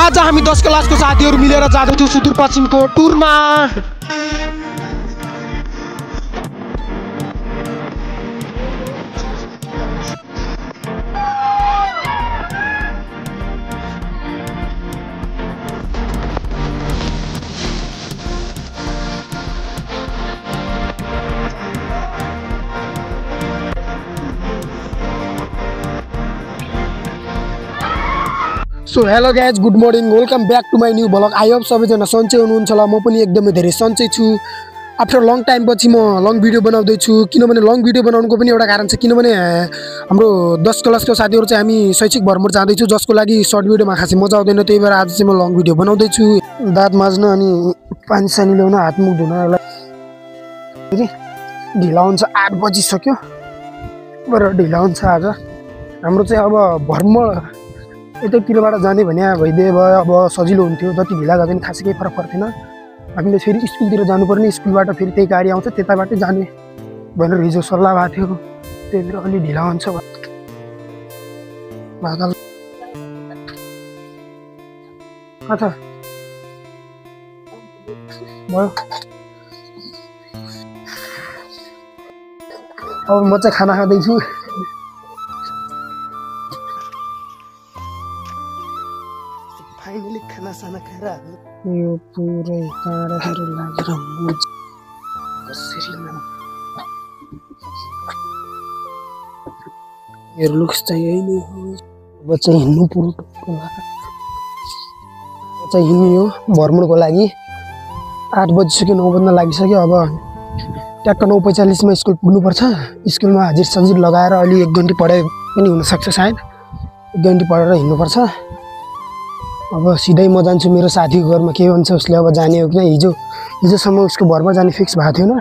आज हामी 10 क्लासको साथीहरु मिलेर जाँदैछौँ सुदूरपश्चिमको टुरमा। So hello guys, good morning, welcome back to my new vlog. I hope सबैजना सन्चै हुनुहुन्छ होला। म पनि एकदमै धेरै सन्चै छु। आफ्टर लङ टाइम पछि म लङ भिडियो बनाउँदैछु। किनभने लङ भिडियो बनाउनुको पनि एउटा कारण छ, किनभने हाम्रो 10 क्लासको साथीहरु चाहिँ हामी शैक्षिक भ्रमण जाँदैछु, जसको लागि सर्ट भिडियोमा खासै मजा आउँदैन। त्यही भएर आज चाहिँ म लङ भिडियो बनाउँदैछु। दाँत माझ्न अनि पानी सानी ल्याउन, हात मुख धुनलाई ढिला हुन्छ। 8 बजिसक्यो, बरु ढिला हुन्छ आज। हाम्रो चाहिँ अब भ्रमण यतैतिरबाट जाने भने भइदिए भए अब सजिलो हुन्थ्यो। जति ढिला गए पनि खासै केही फरक पर्दैन। हामीले फेरि स्कुलतिर जानुपर्ने, स्कुलबाट फेरि त्यही गाडी आउँछ, त्यताबाटै जाने भनेर हिजो सल्लाह भएको थियो। त्यही भएर अलि ढिला हुन्छ। कता भयो? अब म चाहिँ खाना खाँदैछु। फाइनली खाना साना खाएर यो पुरै काँडाहरू लागेर मुज कसरी हेर लुक्स चाहिँ यही नै हो। अब चाहिँ हिँड्नु पर्यो। चाहिँ हिँड्ने हो भ्रमणको लागि। 8 बजिसक्यो, 9 बज्न लागिसक्यो। अब ट्याक्क 9:45 स्कुल पुग्नुपर्छ। स्कुलमा हाजिर सजिर लगाएर अलि 1 घन्टी पढाइ पनि हुनसक्छ, सायद 1 घन्टी पढेर हिँड्नुपर्छ। अब सिधै म जान्छु मेरो साथीको घरमा। के भन्छ उसले, अब जाने हो कि नै? हिजोसम्म उसको घरमा जाने फिक्स भएको थिएन।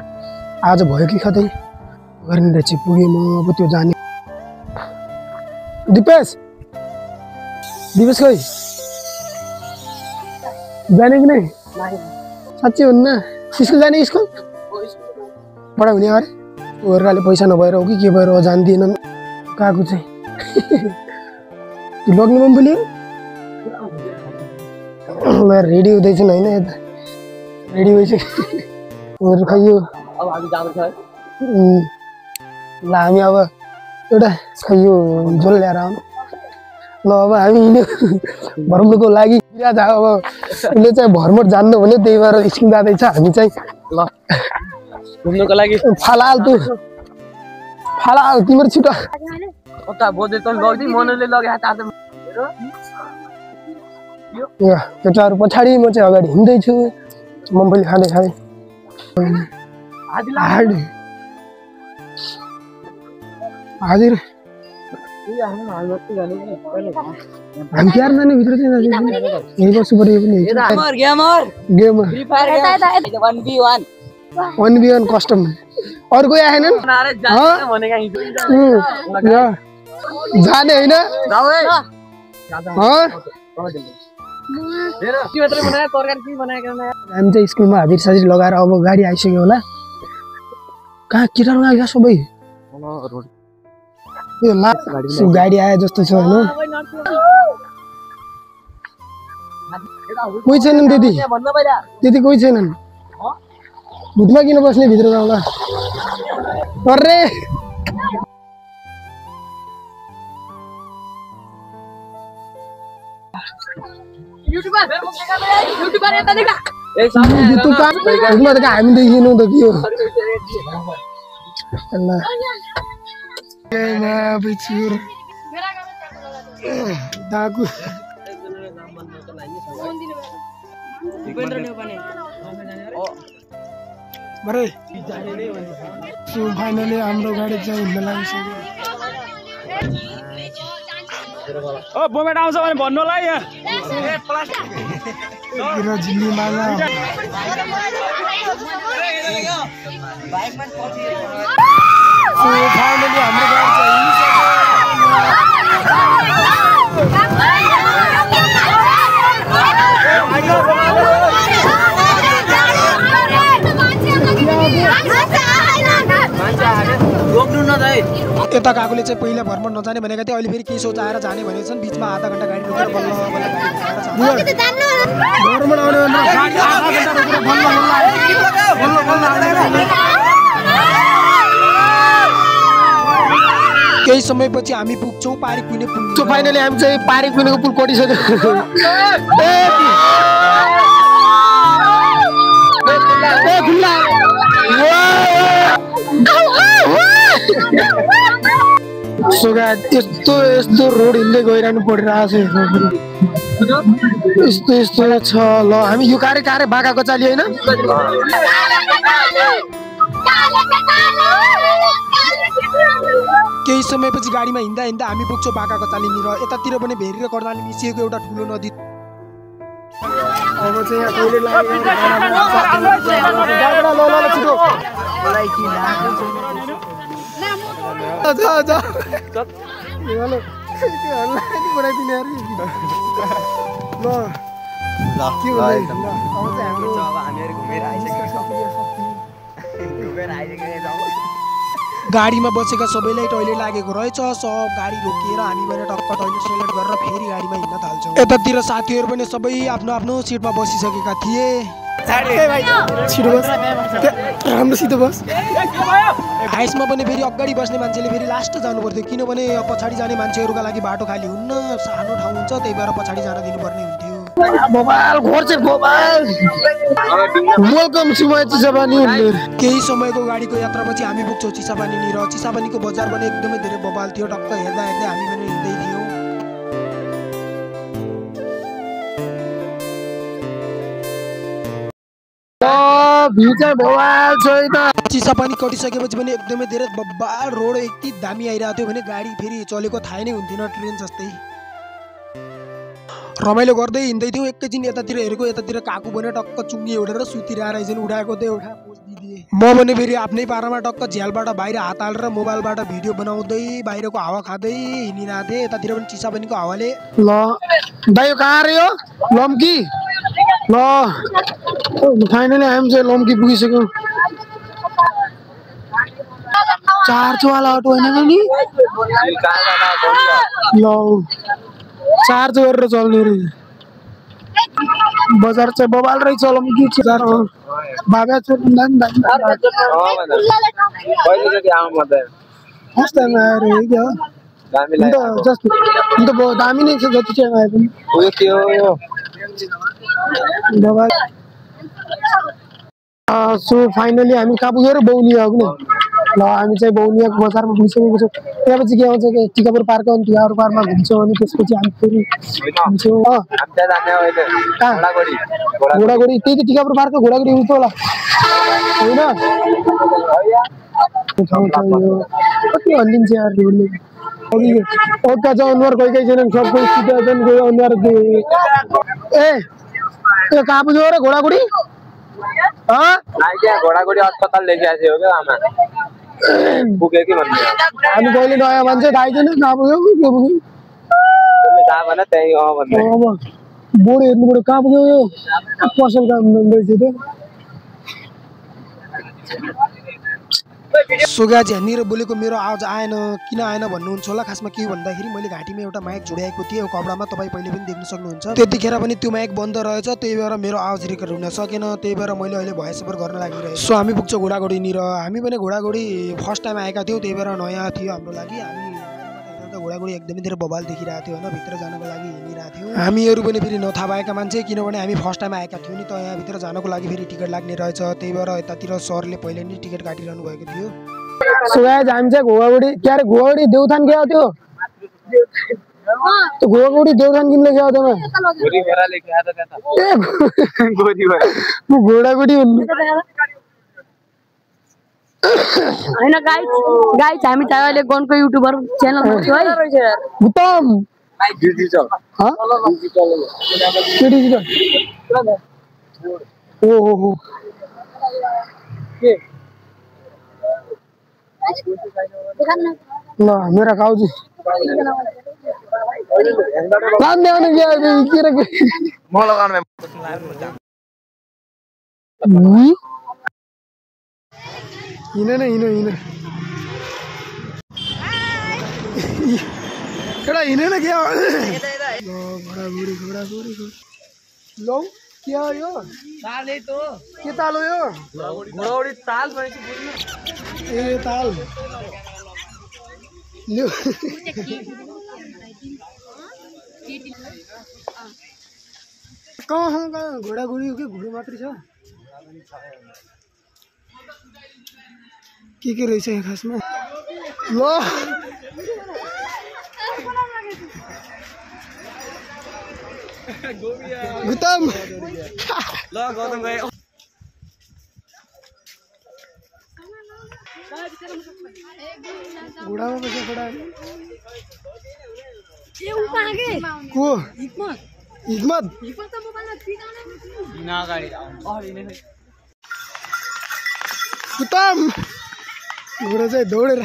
आज भयो कि कतै गर्ने चाहिँ पुगेँ म। अब त्यो जाने। दिपेश खै जाने कि नै? साँच्चै हुन्न? स्कुल जाने? स्कुल पढाइ हुने अरे उनीहरूले पैसा नभएर हो कि के भएर हो, जान्दिएनन्। गएको चाहिँ लग्नमा पनि बोल्यो। रेडी हुँदैछन् होइन? यता रेडी भइसक्यो खै यो। ल हामी अब एउटा खै यो झोल ल्याएर आउनु। ल अब हामी हिँड्यो भ्रमणको लागि। अब उसले चाहिँ भ्रमण जान्नु भने त्यही भएर स्कुल जाँदैछ। हामी चाहिँ ल घुम्नुको लागि फालाल तिम्रो छिटो केटाहरू पछाडि, म चाहिँ अगाडि हिँड्दैछु। मम्बली खाँदै खाँदै हजुर हामी क्यार जाने भित्र चाहिँ यही बस्नु पर्यो। पनि 1v1 कस्टम। अरू कोही आएनन् जाने होइन? हामी चाहिँ स्कुलमा हाजिर साजिर लगाएर अब गाडी आइसक्यो होला। कहाँ केटाहरू आयो सबै? यो गाडी आयो जस्तो छ होइन? कोही छैनन् त्यति कोही छैनन्। भुटमा किन बस्ने भित्र जाउँला? अरे हामी देखिनु त के हो? फाइनली हाम्रो गाडी चाहिँ हिँड्न लागिसक्यो। बोमेट आउँछ भने भन्नु होला यहाँ। फाइनली हाम्रो गाडी यता काकुले चाहिँ पहिला भ्रमण नजाने भनेका थिए अहिले फेरि केही सोचाएर जाने भनेको छन् बिचमा आधा घण्टा गाडी रोकेर बल्ल बल्ल गाडी उठाएर भ्रमण आउने गाडी आधा घण्टा रोकेर बल्ल केही समयपछि हामी पुग्छौँ पारिक पुग्ने पुल। सो फाइनली हामी चाहिँ पारिक पुग्नेको पुल कटिसक्यो। सो गाइस यस्तो रोड हिँड्दै गइरहनु परिरहेछ यस्तो छ ल हामी यो कारे बाघाको चाली हैन केही समयपछि गाडीमा हिँड्दा हिँड्दा हामी पुग्छौँ बाघाको चालीनिर यतातिर पनि भेरी र कर्णाली मिसिएको एउटा ठुलो नदी। अब चाहिँ यहाँ टोइलेट गाडीमा बसेका सबैलाई टोइलेट लागेको रहेछ। सब गाडी रोकिएर हामी पनि टक्क टोइलेट सोइलेट गरेर फेरि गाडीमा हिँड्न थाल्छौँ। यतातिर साथीहरू पनि सबै आफ्नो आफ्नो सिटमा बसिसकेका थिए। हाइसमा पनि फेरि अगाडि बस्ने मान्छेले फेरि लास्ट जानु पर्थ्यो किनभने पछाडि जाने मान्छेहरूका लागि बाटो खाली हुन्न सानो ठाउँ हुन्छ त्यही भएर पछाडि जान दिनुपर्ने हुन्थ्यो। केही समयको गाडीको यात्रापछि हामी पुग्छौँ चिसापानीनिर। चिसापानीको बजार पनि एकदमै धेरै बवाल थियो। टक्क हेर्दा हेर्दै हामी पनि हिँड्दै थियौँ। चिसापानी कटिसकेपछि पनि एकदमै धेरै बब्बाल रोड यति दामी आइरहेको थियो भने गाडी फेरि चलेको थाहै नै हुन्थेन ट्रेन जस्तै। रमाइलो गर्दै हिँड्दै थियौँ एकैछिन यतातिर हेरेको यतातिर काकु भने टक्क चुङ्गी उडेर सुतिरहेर एकछिन उडाएको थियो एउटा पोज दिदिए। म भने फेरि आफ्नै पारामा टक्क झ्यालबाट बाहिर हात हालेर मोबाइलबाट भिडियो बनाउँदै बाहिरको हावा खाँदै हिँडिरहेको थिएँ। यतातिर पनि चिसापानीको हावाले ल दाइ कहाँ रे हो लम्की ल फाइनली हामी चाहिँ लम्की पुगिसक्यौँ। चार्जवाला अटो होइन नि ल चार्ज गरेर चल्ने रे बजार चाहिँ बबाल रहेछ लम्की बजार बाबा छोड्दा नि दामी नै छ जति चाहिँ आए पनि सो फाइनली हामी कहाँ पुग्यो र बौनिया हो नि ल हामी चाहिँ बौनियाको बजारमा पुगिसकेको छौँ। त्यहाँपछि के आउँछ कि टिकापुर पार्क अनि टिकापुर पार्कमा घुम्छौँ अनि त्यसपछि हामी फेरि घुम्छौँ घोडागोडी त्यही त टिकापुर पार्कको घोडागोडी उठ्छ होला होइन कति हल्लिन्छ यार रोडले ओका चाहिँ अनुहार कोही कोही छैनन् सबको स्थिति छन् कोही अनुहार ए त्यो कहाँ पुग्यो र घोडागोडी घोडागोडी अस्पताल लेके आएको हो क्या आमा पुग्यो कि भन्ने हामी कहिले नयाँ मान्छे थाहै छैन कहाँ पुग्यो के पुग्यो थाहा भएन त्यही हो भन्ने बोर्ड हेर्नुबाट कहाँ पुग्यो यो पसल काम रहेछ त्यो सुगाजी हामीहरू बोलेको मेरो आवाज आएन किन आएन भन्नुहुन्छ होला। खासमा के भन्दाखेरि मैले घाँटीमा एउटा माइक जोडाएको थिएँ कपडामा तपाईँ पहिले पनि देख्न सक्नुहुन्छ। त्यतिखेर पनि त्यो माइक बन्द रहेछ त्यही भएर मेरो आवाज रेकर्ड हुन सकेन त्यही भएर मैले अहिले भोइस ओभर गर्न लागिरहेको। सो हामी पुग्छौँ घोडागोडीनिर। हामी पनि घोडागोडी फर्स्ट टाइम आएका थियौँ त्यही भएर नयाँ थियो हाम्रो लागि। हामी घोडागोडी एकदमै धेरै बवाल देखिरहेको थियो होइन भित्र जानको लागि हिँडिरहेको थियौँ। हामीहरू पनि फेरि नथाहा भएका मान्छे किनभने हामी फर्स्ट टाइम आएका थियौँ नि त यहाँ भित्र जानको लागि फेरि टिकट लाग्ने रहेछ त्यही भएर यतातिर सरले पहिले नै टिकट काटिरहनु भएको थियो। सो गाइस हामी चाहिँ घोडागोडी के अरे घोडागोडी देउथान गएको थियो त्यो घोडागोडी देउथान किनले गएको थियो घोडागोडी हैन गाइस हामी चाहिँ अहिले गनको युट्युबर च्यानल खोल्छु है उत्तम डिजिटल ह के डिजिटल ओहो के ल मेरा काउजी काम ल्याउनु गयो के रे म लगाउन हिँड न हिँड केटा हिँडेन क्या लौ के हो यो के ताल हो यो ए ताल ल्यो कहाँ घोडाघोडी हो कि घोडा मात्रै छ के रहेछ यहाँ खासमा ल गौतम घोडामा बस्यो घोडा को हिक्मत गौतम घोडा चाहिँ दौडेर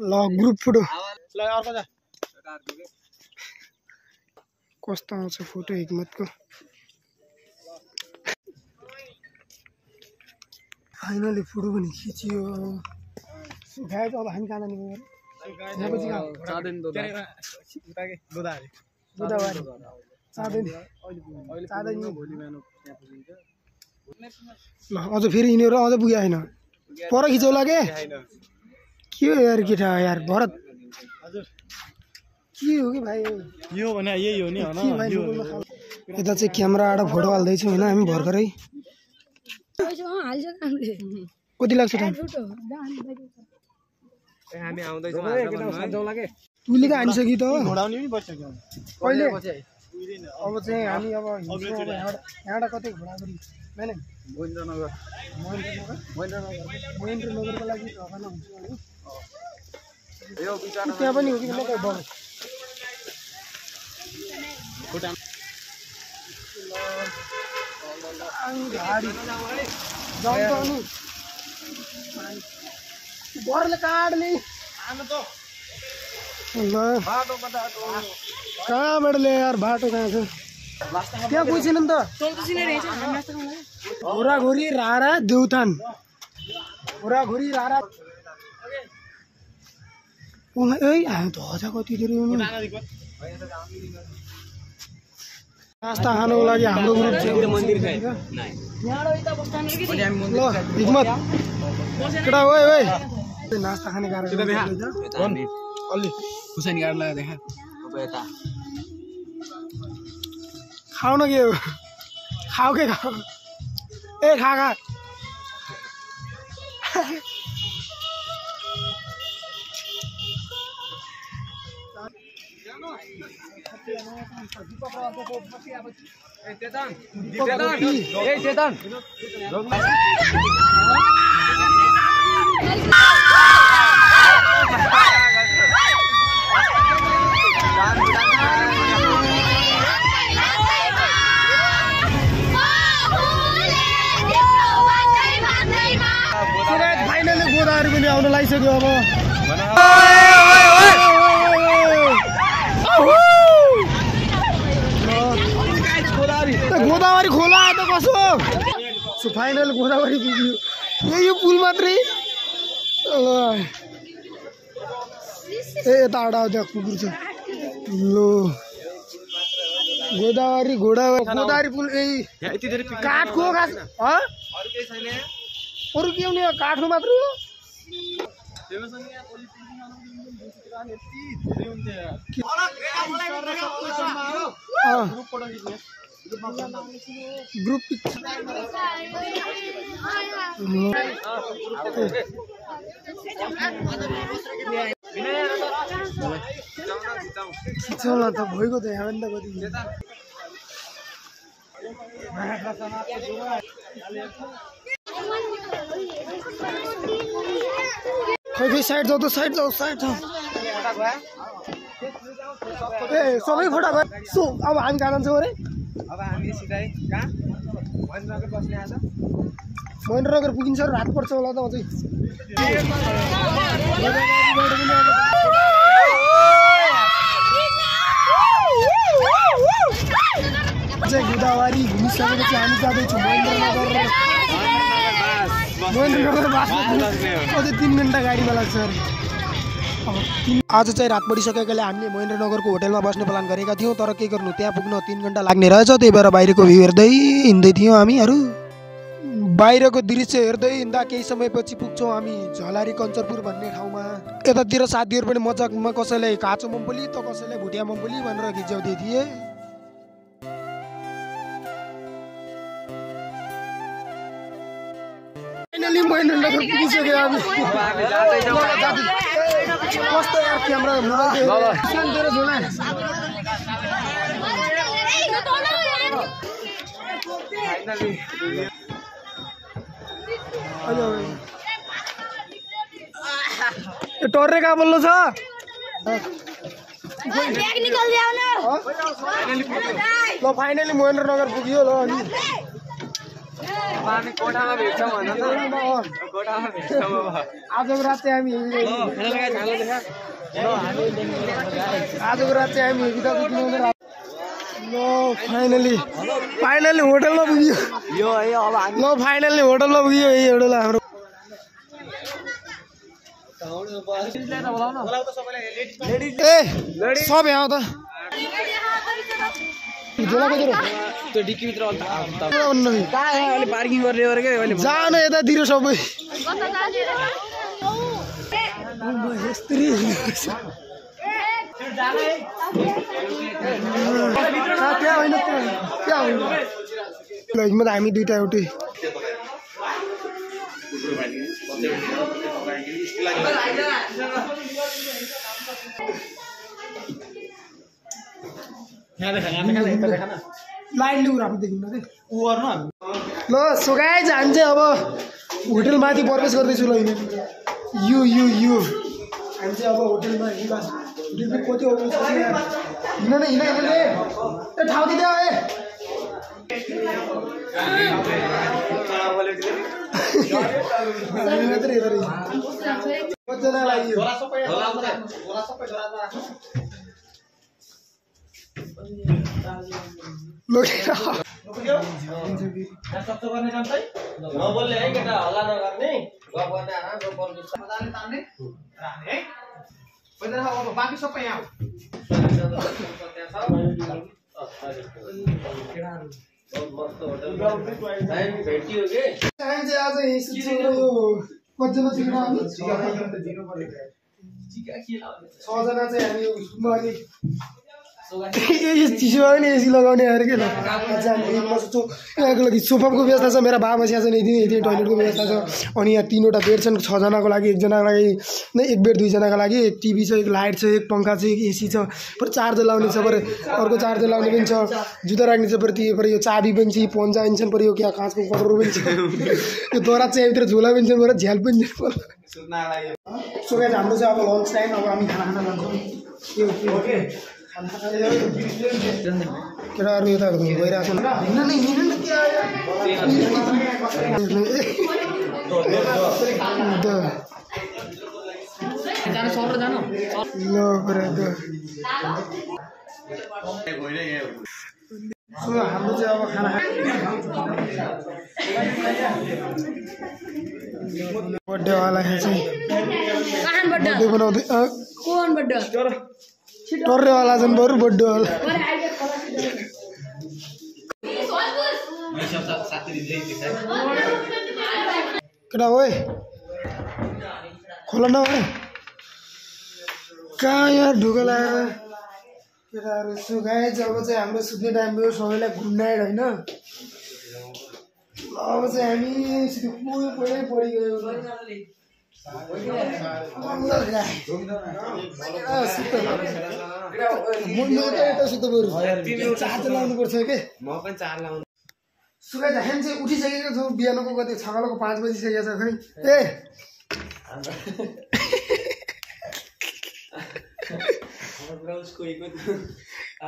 ल ग्रुप फोटो कस्तो आउँछ फोटो हिक्मतको फाइनली फोटो पनि खिच्यो सुखायो अब हामी कहाँ जाने ल अझ फेरि यिनीहरू अझ पुग्यो होइन पर खिचौला के हो यार केटा यार भरत के हो कि भाइ यो भने यही हो नि यता चाहिँ क्यामेराबाट फोटो हाल्दैछौँ होइन हामी भर्खरै कति लाग्छ टाइम तुले त हानिसक्यो त कहिले अब चाहिँ हामी अब यहाँबाट कतै घोडाघोडी महेन्द्रनगरको लागि रवाना हुन्छ त्यहाँ पनि हो कि गाडी जाउँ बरले काट्ने कहाँबाट ल्यायो यार बाटो कहाँ छ त्यहाँ कोही छैन नि त घोराघोरी रारा देउथान घोराघोरी रारा ए ध्वजा कति धेरै नास्ता खानुको लागि हाम्रो ग्रुप ल हिक्मत केटा ओए नास्ता खाने कारण खाऊ न के हो खाऊ के खाऊ ए खा फाइनली गोदावरी पनि आउन लागिसक्यो अब गोदावरी खोला आयो त कसो फाइनल गोदावरी पुग्यो यो पुल मात्रै ए यताबाट त्यहाँ कुकुर छ लो गोदावरी गोदावरी पुल काठको खास अरू के हुने काठको मात्रै हो ग्रुप खिचाउला त भइगयो त यहाँ त कति खै साइड जाऊ त साइड जाऊ ए सबै फोटा भयो सो अब हामी कहाँ जान्छौँ अरे अब हामी सिधै कहाँ महेन्द्रनगर बस्ने आज महेन्द्रनगर पुगिन्छ रात पर्छ होला त अझै चाहिँ गोदावरी घुमिसकेपछि हामी जाँदैछौँ महेन्द्रनगर बासमा अझै 3 घन्टा गाडीमा लाग्छ। आज चाहिँ रात परिसकेकोले हामीले महेन्द्रनगरको होटलमा बस्ने प्लान गरेका थियौँ, तर के गर्नु त्यहाँ पुग्न 3 घन्टा लाग्ने रहेछ। त्यही भएर बाहिरको भ्यू हेर्दै हिँड्दै थियौँ हामीहरू। बाहिरको दृश्य हेर्दै हिँड्दा केही समयपछि पुग्छौँ हामी झलारी कञ्चरपुर भन्ने ठाउँमा। यतातिर साथीहरू पनि मजाकमा कसैले काँचो मम्पली त कसैले भुटिया मम्पली भनेर खिच्याउँदै थिए। फाइनली महेन्द्रनगर पुगिसक्यो हामी। कस्तो यार क्यामेरा मोबाइल तेरो झोला टर्रे कहाँ बोल्नु छ? ल फाइनली महेन्द्रनगर पुग्यो ल। अनि आजको रात चाहिँ हामी फाइनली होटलमा पुग्यो। फाइनली होटलमा पुग्यो यही होटल हाम्रो। सब यहाँ त पार्किङ गर्ने जान यतातिर सबै हामी दुईटा एउटै ल सो गाइज हामी चाहिँ अब होटल माथि प्रवेश गर्दैछु। ल यु हामी चाहिँ अब होटलमा होटल कति हिँड ठाउँ दिँदै कतिजना लाग्यो बाँकी सबै यहाँ कतिजना छजना चाहिँ हामी चिसोमा पनि एसी लगाउने अरे के यहाँको लागि सोफाको व्यवस्था छ। मेरा बाबा बसिया छन् यति टोइलेटको व्यवस्था छ। अनि यहाँ 3वटा बेड छन्, 6जनाको लागि, 1जनाको लागि नै 1 बेड, 2जनाको लागि 1 टिभी छ, 1 लाइट छ, 1 पंखा छ, 1 एसी छ, पर चार्जर लाउने छ, पर अर्को चार्जर लाउने पनि छ, जुत्ता राख्ने छ, पर यो चाबी पनि छ, पन्जा पनि छन्, पर यो क्या काँचको कटोरो पनि छ, यो दोरा चाहिँ यहाँभित्र झोला पनि छ, पर झ्याल पनि छ। सो गाइस हाम्रो चाहिँ अब लन्च टाइम, अब हामी खाना जान्छौँ। केटाहरू यता गइरहेको छन् हाम्रो चाहिँ अब खाना बर्थडेवाला चाहिँ बर्थडे बनाउँदै टर्रेवाला छन् बरु बर्थडेवाला। केटा हो खोला न कहाँ यहाँ ढुको लगाएर केटाहरू सुगाए। अब चाहिँ हाम्रो सुत्ने टाइम भयो, सबैलाई गुड नाइट होइन। अब चाहिँ हामी पहिल्यै पढिगयो चार्जर लाउनुपर्छ के सुगा झान चाहिँ उठिसकेको छु। बिहानको कति छगलको 5 बजिसकेको छ खै।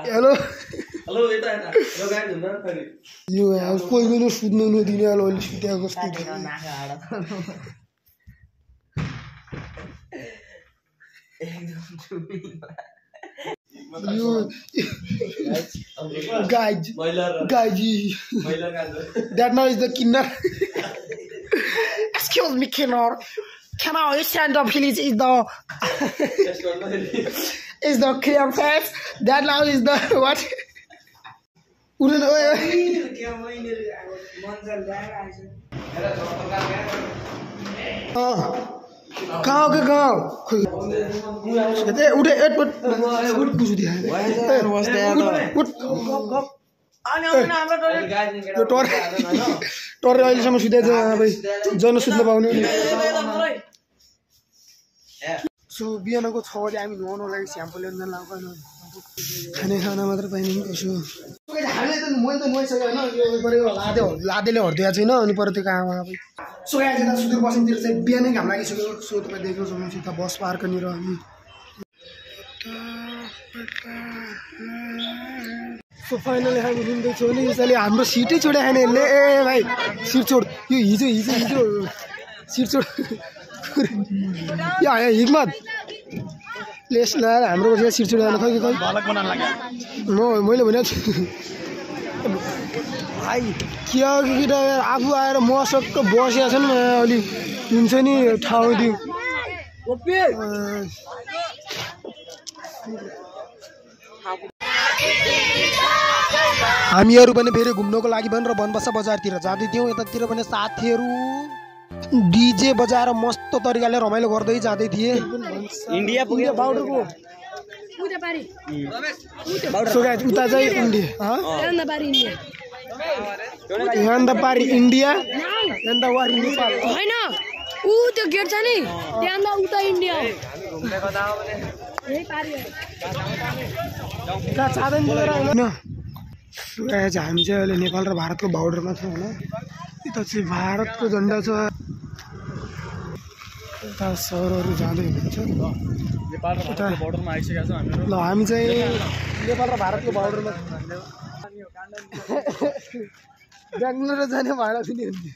हेलो यो कोही पनि सुत्नु नदिने अलि सुत्याएको कस्तो guys, that now is the kinner. Excuse me, kinner. Can I stand up, please? Is the is the clear face? That now is the what? Kau ke kau? Udah टोरे अहिलेसम्म सुतेछ भाइ जन सुत्न पाउने सो बिहानको 6 बजे हामी नुहाउन लागि स्याम्पल ल्याउन लाग्नु खाने खाना मात्र पाइने कसो हामीले त मैले त नुहाइसक्यो हैन यो गरेको लादेले हर्दिया छैन अनि पर त्यो काम भाइ सो गाइस यता सुदूर पश्चिमतिर चाहिँ बिहानै घाम लागिसक्यो सो तपाईं देख्न सक्नुहुन्छ यता बस पार्कनिर हामी सो फाइनली हामी हिँड्दैछौँ नि यसले हाम्रो सिटै छोडे खाने यसले ए भाइ सिट छोड यो हिजो सिट छोड यो हिक्मत लेस लगाएर हाम्रो बसेर सिट छोडेर खै मैले भने भाइ के हो कि केटा आफू आएर मसक्क बसेको छ नि अलि हुन्छ नि ठाउँ दिउँ हामीहरू पनि फेरि घुम्नको लागि भनेर बनबसा बजारतिर जाँदै थियौँ यतातिर पनि साथीहरू डीजे बजाएर मस्त तरिकाले रमाइलो गर्दै जाँदै थिए इन्डिया पुग्यो बाउडरको उता चाहिँ पारी इन्डिया नेपाल हैन उ त्यो गेट छ नि त्यहाँ उता इन्डिया यही पारी हो साधन दिएर हैन हामी चाहिँ अहिले नेपाल र भारतको बाउडरमा छौँ होइन यता चाहिँ भारतको झन्डा छ यता सहरहरू जाँदै हुनुहुन्छ ल हामी चाहिँ नेपाल र भारतको बाउडरमा बेङ्गलोर जाने भाडा पनि हुन्थ्यो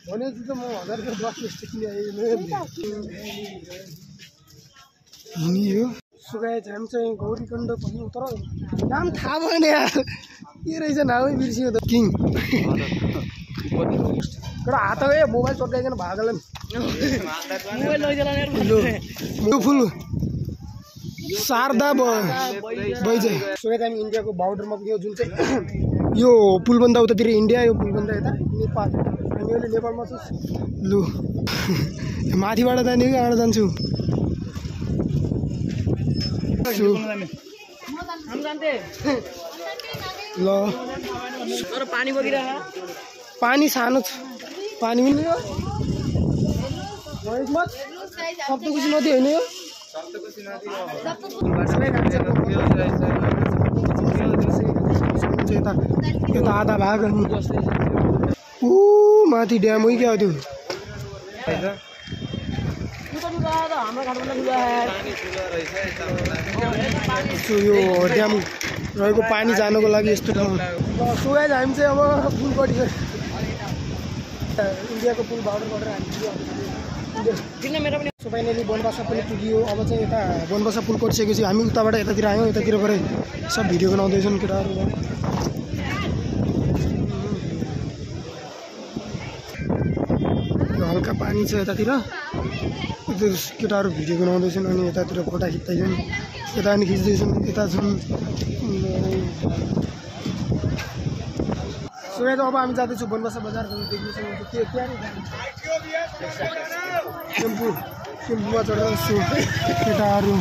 भनेपछि त म 1000 रुपैयाँ बस जस्तो किने सुगाए हामी चाहिँ गौरीकण्ड पुग्यौँ तर नाम थाहा भएन यार के रहेछ नामै बिर्सियो त किङ एउटा हातमा मोबाइल चट्काइकन भागलन फुल शारदा बैजय सुगाए हामी इन्डियाको बाउडरमा पुग्यौँ जुन चाहिँ यो पुलभन्दा उतातिर इन्डिया यो पुलभन्दा यता नेपाल हामी अहिले नेपालमा छौँ लु माथिबाट जाने कि कहाँबाट जान्छु ल पानी बगिरह पानी सानो छ पानी पनि यो सप्तकोशी नदी होइन यो यता आधा भाग ऊ माथि ड्याम हो क्या त्यो यो ड्याम रहेको पानी जानको लागि यस्तो ठाउँ सुगाए हामी चाहिँ अब पुलपट्टि इन्डियाको पुल बाउडरबाट हामी फाइनली बनबसा पनि पुग्यो अब चाहिँ यता बनबसा पुल कटिसकेपछि हामी उताबाट यतातिर आयौँ यतातिर गएर सब भिडियो बनाउँदैछन् केटाहरू हल्का पानी छ यतातिर केटाहरू भिडियो बनाउँदैछन् अनि यतातिर फोटा खिच्दैछन् यता पनि खिच्दैछन् यता छन् सुगाए अब हामी जाँदैछौँ बनबसा बजार देख्न सक्नुहुन्छ त्यो टेम्पोमा चढेर केटाहरू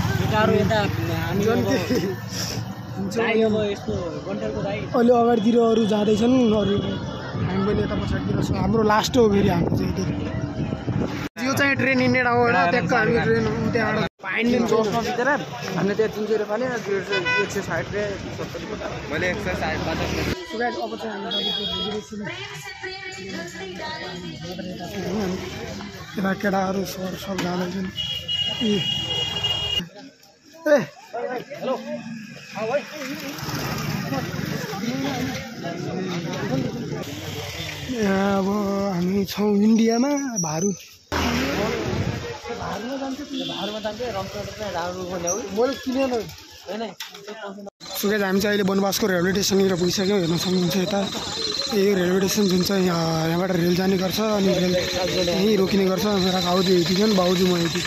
अहिले अगाडितिर अरू जाँदैछन् अरू हामी पनि यता पछाडितिर छौँ हाम्रो लास्ट हो फेरि हाम्रो चाहिँ यो चाहिँ ट्रेन हिँड्ने ठाउँ होइन ट्याक्क हामी ट्रेन त्यहाँबाट पाइने हामीले त्यहाँ 300 रुपियाँ फाल्यो 160 मैले 160 सुगाए अब चाहिँ हामी यता केटाहरू सर सब जाँदैछन् ए अब हामी छौँ इन्डियामा भारू मैले किनेन सुके हामी चाहिँ अहिले बनबासको रेलवे स्टेसनतिर पुगिसक्यौँ हेर्न सक्नुहुन्छ यता यो रेलवे स्टेसन जुन चाहिँ यहाँबाट रेल जाने गर्छ अनि रेल यहीँ रोकिने गर्छ मेरा गाउँदे यति छन् बाउजू म यति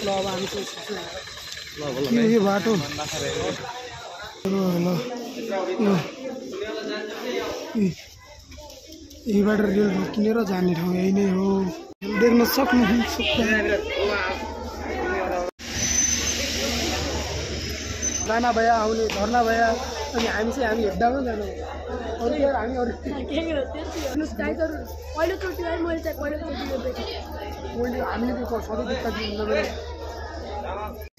ल अब हामी चाहिँ यो बाटो ल यहीबाट रेल रोकिनेर जाने ठाउँ यही नै हो देख्न सक्नुहुन्छ जाना भया आउने झर्ना भया अनि हामी चाहिँ हामी हेर्दामा जानु अरू हामी अरू हामीले त्यो सधैँ दिक्कत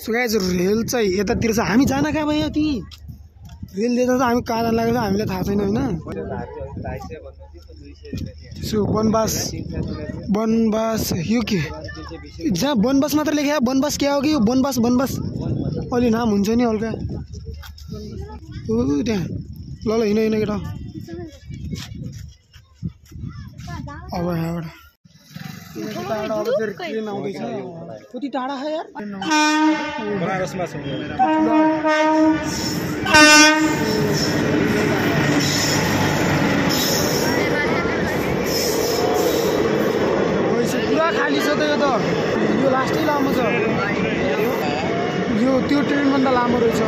सुगाइज रेल चाहिँ यतातिर छ हामी जान कहाँ भयो ती रेल देख्दा त हामी कहाँ जान लागेको छ हामीलाई थाहा छैन होइन सो बनबास यो के जहाँ बनबास मात्र लेख्या बनबास क्या हो कि यो बनबास अलि नाम हुन्छ नि हल्का त्यहाँ ल हिँड केटा अब यहाँबाट अब ट्रेन आउँदैछ कति टाढा छ यार बनारसमा छ पुरा खाली छ त यो लास्टै लामो छ यो त्यो ट्रेनभन्दा लामो रहेछ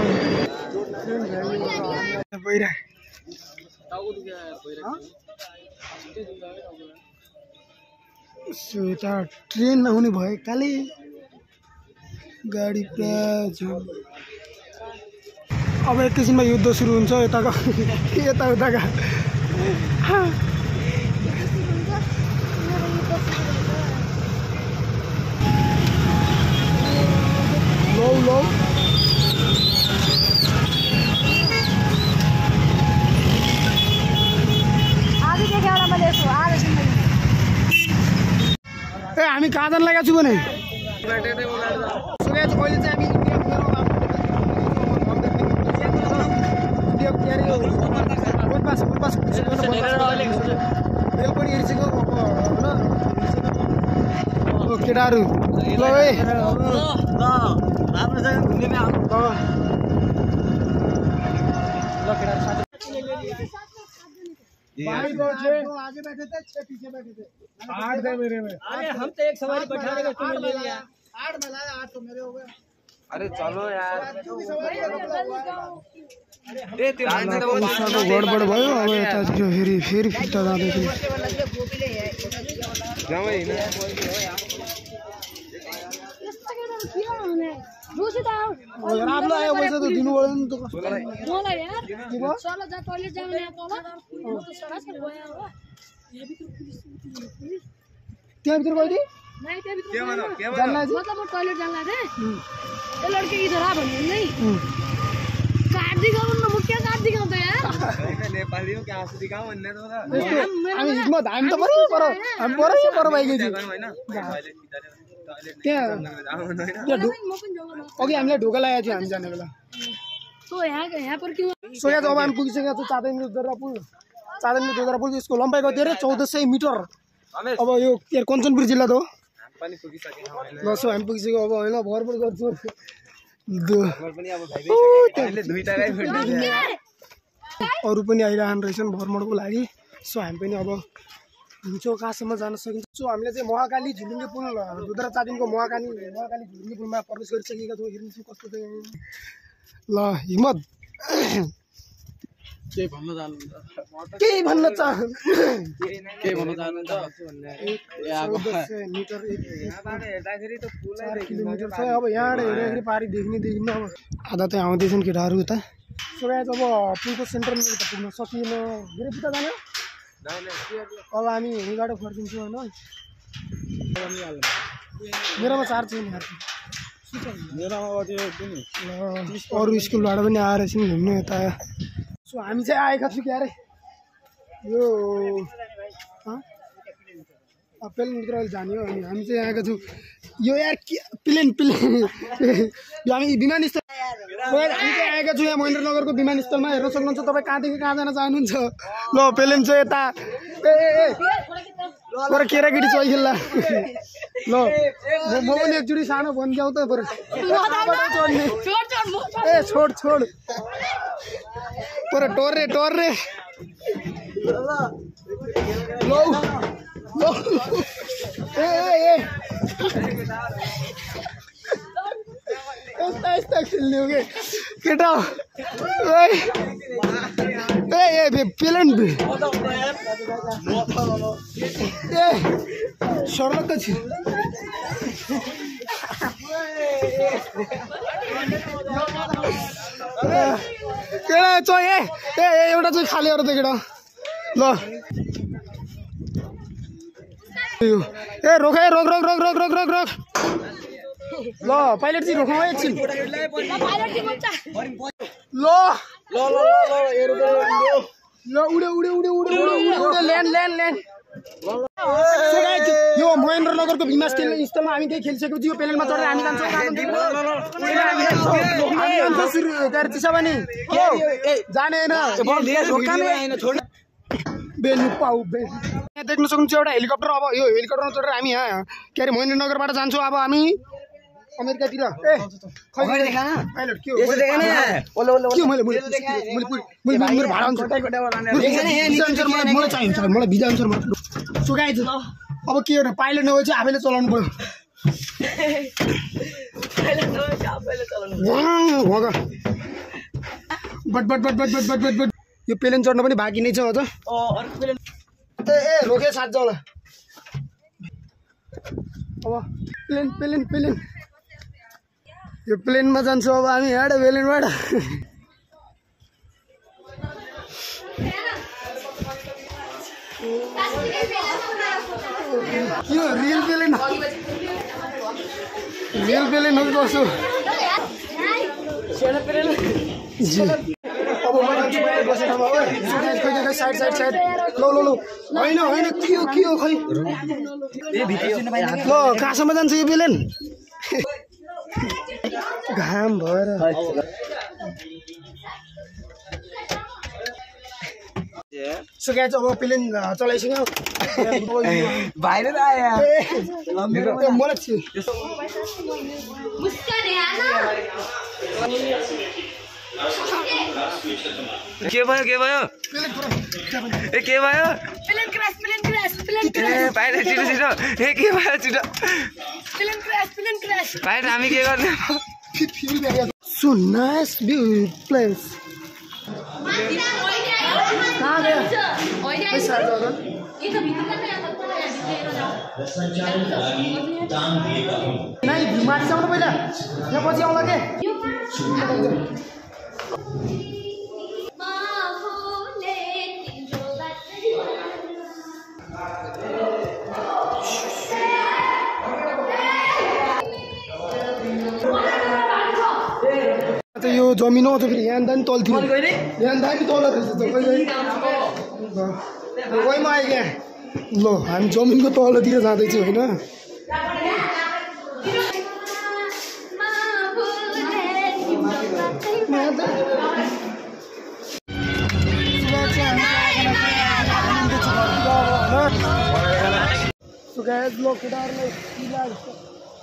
पहिरा यता ट्रेन आउने भएकाले गाडी पुरा छ अब एकैछिनमा युद्ध सुरु हुन्छ यताउताका लौ ए हामी कहाँ जान लागेको छु भने अहिले चाहिँ रेल पनि हेरिसक्यो होइन केटाहरू ल है राम्रो जग्गा घुम्ने आगे बैठे थे 6 पीछे बैठे थे 8 थे मेरे में अरे हम तो एक सवारी बैठा रहे तुमने ले लिया 8 में लाया 8 तो मेरे हो गए अरे चलो यार गडबड भयो अब यतातिर फेरि फिर्ता जाँदैछ राम्रो आयो पैसा त दिनु पर्यो नि त त्यहाँभित्र गयो मतलब टॉयलेट जाना थे ये लड़के इधर आ बने नहीं काट दिखाओ ना मुख्य काट दिखाओ तो यार नेपाली हो क्या आंसू दिखाओ अन्य तो हामी हिम्मत हामी त हम पर भाइगे छु अघि हामीलाई ढोका लागेको थियो हामी जाने बेला तो यहाँ पर क्यों सो यहाँ अब हामी पुगिसकेका छौँ चाँदनी दोदरा पुल यसको लम्बाइ कति अरे 1400 मिटर अब यो के कञ्चनपुर जिल्ला त हो ल सो हामी पुगिसक्यो अब होइन भरपुर गर्छु अरू पनि आइरहनु रहेछन् भरमरको लागि सो हामी पनि अब हिँड्छौँ कहाँसम्म जान सकिन्छ सो हामीले चाहिँ महाकाली झुलुङ्गे पुल दोदरा चाँदनीको महाकाली झुलुङ्गे पुलमा प्रवेश गरिसकेका छौँ हेर्नुहोस् कस्तो चाहिँ ल हिम्मत केही भन्न चाहनुहुन्छ किलोमिटर छ अब यहाँबाट हेर्दाखेरि पारी देखिन्न अब आधा चाहिँ आउँदैछन् केटाहरू उता सो यहाँ अब पुलको सेन्टरमा त पुग्न सकिएन धेरै पुग्दा जाने अब हामी यहीँबाट फर्किन्छौँ होइन मेरोमा चार्ज छैन अरू स्कुलबाट पनि आएर एकछिन घुम्नु यता सो हामी चाहिँ आएका छौँ क्या अरे यो प्लेनभित्र अहिले जाने हो अनि हामी चाहिँ आएका छौँ यो यार प्लेन यो हामी विमानस्थल हामी चाहिँ आएका छौँ यहाँ महेन्द्रनगरको विमानस्थलमा हेर्न सक्नुहुन्छ तपाईँ कहाँदेखि कहाँ जान चाहनुहुन्छ ल प्लेन चाहिँ यता बरु केटाकेटी चोइ खेल्ला ल म पनि एकचोटि सानो भनिदेऊ त बरु चढ्ने ए छोड बरु टोर्रे लौ ए यस्ता खेल्ने हो कि केटा पेलेन्ट सर्लक्क छु केटा चोइ एउटा चाहिँ खाली अरू त केटा ल ए रोक ल पाइलट चाहिँ रोक्नु है एकछिन ल उड्यो ल्यान्ड यो महेन्द्रनगरको भीमा स्थलमा हामी त्यही खेलिसकेपछि यो पेलेन्टमा चढेर हामी जान्छौँ चिसाबानी जाने होइन देख्न सक्नुहुन्छ एउटा हेलिकप्टर अब यो हेलिकप्टरमा चढेर हामी यहाँ के अरे महेन्द्रनगरबाट जान्छौँ अब हामी अमेरिकातिर मलाई भिजा अनुसार सुगाइदियो अब के हो पाइलट नभए चाहिँ आफैले चलाउनु पर्यो बट यो प्लेन चढ्न पनि बाँकी नै छ अझ ए रोके साथ जाउला अब प्लेन यो प्लेनमा जान्छौँ अब हामी यहाँ प्लेनबाट यो रियल प्लेन हो कसो अब साइड लो होइन के हो खै ल कहाँसम्म जान्छ यो प्लेन घाम भएर सो गाइस अब प्लेन चलाइसक्यो बाहिर त आयो मलाई छु के भयो ए के भयो प्लेन क्रैश ए बाहिर छिटो ए के भयो छिटो प्लेन क्रैश बाहिर हामी के गर्ने सो नाइस भ्यू प्लेस माथि जाउँ न पहिला यहाँ पछि आउँला के यो जमिन हो फेरि यहाँ दानी तलतिर यहाँ दानी तल रहेछ वहीमा आयो क्या ल हामी जमिनको तलतिर जाँदैछौँ होइन केटाहरूलाई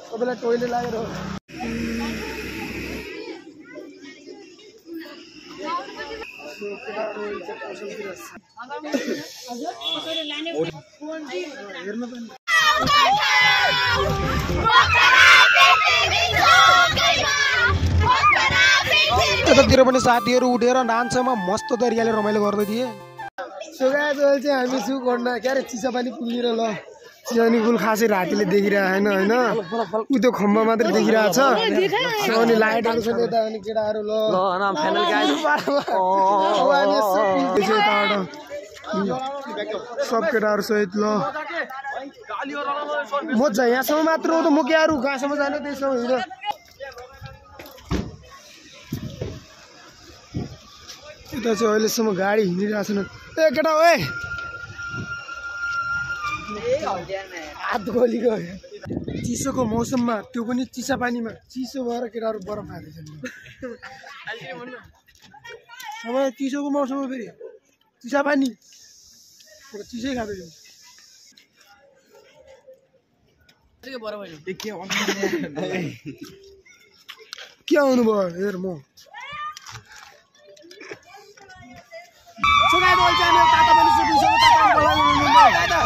सबैलाई टोइलेट लागेर यतातिर पनि साथीहरू उठेर डान्समा मस्त तरिकाले रमाइलो गर्दै थिए सो गाइस चाहिँ हामी छु गर्न के अरे चिसापानी पुगेर ल चिसापानी पुल खासै रातिले देखिरहेको होइन उ त्यो खम्बा मात्रै देखिरहेको छ अनि लाइटहरू छन् यता अनि केटाहरू ल सब केटाहरू सहित ल मजा यहाँसम्म मात्र हो त म के अरू कहाँसम्म जाने त्यसो होइन यता चाहिँ अहिलेसम्म गाडी हिँडिरहेको छैन ए केटा ओ हात गोली गयो चिसोको मौसममा त्यो पनि चिसा पानीमा चिसो भएर केटाहरू बरफ खाँदैछन् चिसोको मौसममा फेरि चिसा पानी चिसै खाँदैछु के आउनु भयो हेर म सुगाइ बोल्छ नि ताता पनि सुकिसक्यो ताता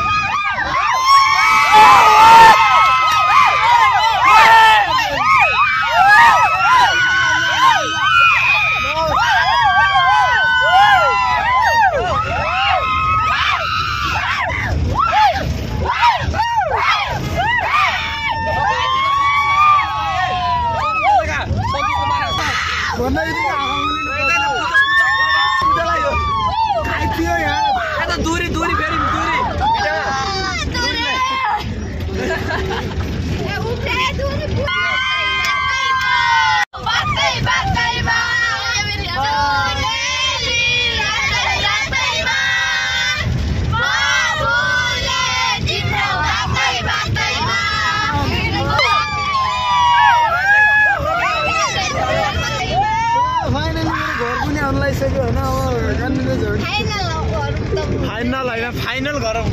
फाइनल गरौँ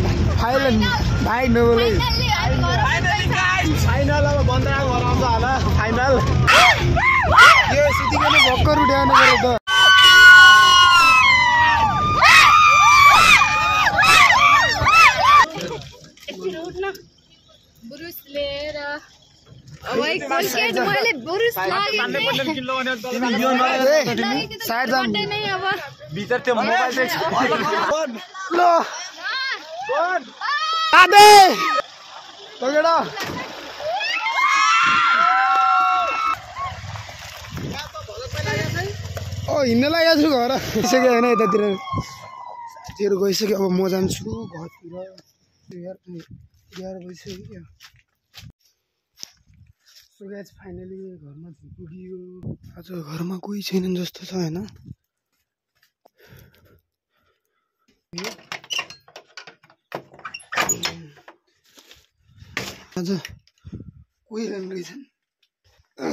भाइ नबोले फाइनल अब बन्दरा घर आउँछ होला फाइनल यो सिटिङमा भक्कर उठाउनु पर्यो त बुरुस लिएर मैले बुरुस साइड नै अब भित्र त्यो मोबाइल चाहिँ ल आदे तगडा ओ हिँड्न लागेको छु घर गइसक्यो होइन यतातिर साथीहरू गइसक्यो अब म जान्छु घरतिर 11 बजिसक्यो सो गाइस फाइनली घरमा पुग्यो आज घरमा कोही छैनन् जस्तो छ होइन आज कोही रहेछन्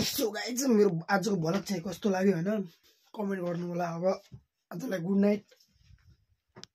सो गाइस मेरो आजको भ्लग चाहिँ कस्तो लाग्यो होइन कमेन्ट गर्नु होला अब आजलाई गुड नाइट